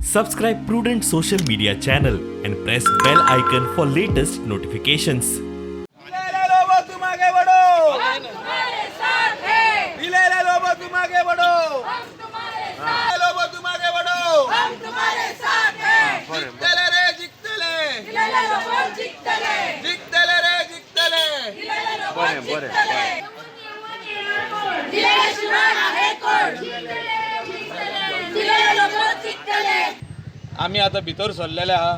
Subscribe Prudent Social Media channel and press bell icon for latest notifications. ले लोगो, तुम आगे बढ़ो. हम तुम्हारे साथ हैं. ले ले लोगो, तुम आगे बढ़ो. हम तुम्हारे साथ. ले लोगो, तुम आगे बढ़ो. हम तुम्हारे साथ हैं. जिंकतले रे, जिंकतले. दिलेले लोगो जिंकतले. जिंकतले रे, जिंकतले. दिलेले लोगो जिंकतले. दिलेले शिवाय आहे कोण? दिलेले लोगो जिंकतले. आमी आतां भितर सरलेले आहा.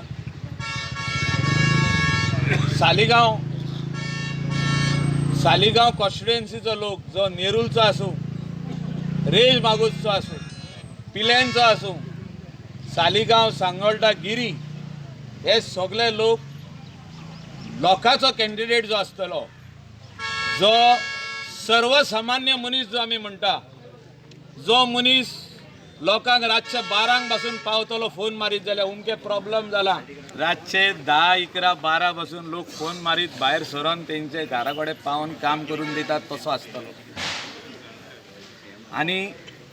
सालिगांव, सालिगांव कॉन्स्टिट्युएन्सीचो लोक जो नेरूलचो आसूं, रेज मागूसचो आसूं, पिलेनचो आसूं, सालिगांव, सांगोल्डा, गिरी हे सगळे लोक लोकांचो कॅन्डिडेट जो आसतलो, जो सर्वसामान्य मनीस जो आमी म्हणटा, जो मनीस लोकांक रातचे 12क पासून पावतलो फोन मारीत जाल्यार, उमके प्रॉब्लम जाला, रातचे 10, 11, 12 पासून लोक फोन मारीत भायर सरोन तेंचे घरा कडेन पावन काम करून दितात तसो आसतलो आनी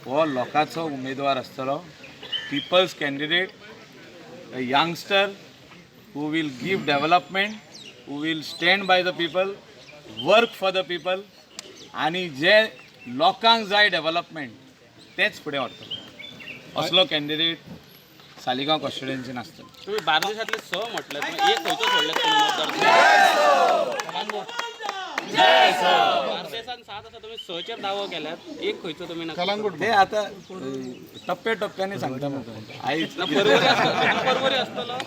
हो लोकांचो उमेदवार आसतलो. People's candidate, a youngster who will give development, who will stand by the people, work for the people आनी जे लोकांक जाय डेव्हलपमेंट तेच फुडें व्हरतलो असलो कॅन्डिडेट सालिगांव कॉन्स्टिट्युएन्सीन आसतलो. तुम्ही बार्देशातले स म्हटले, एक खंयचो सोडले तुम्ही मतदार? बार्देसान सात आसा, तुम्ही सचेर दावो केल्यात, एक खंयचो तुम्ही ना? ते आता टप्प्या टप्प्याने सांगता मग आयज. परवरी आसतलो, परवरी आसतलो.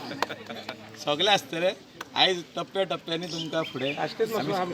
सगळे आसतले. आयज टप्प्या टप्प्यांनी तुमकां फुडें आमी.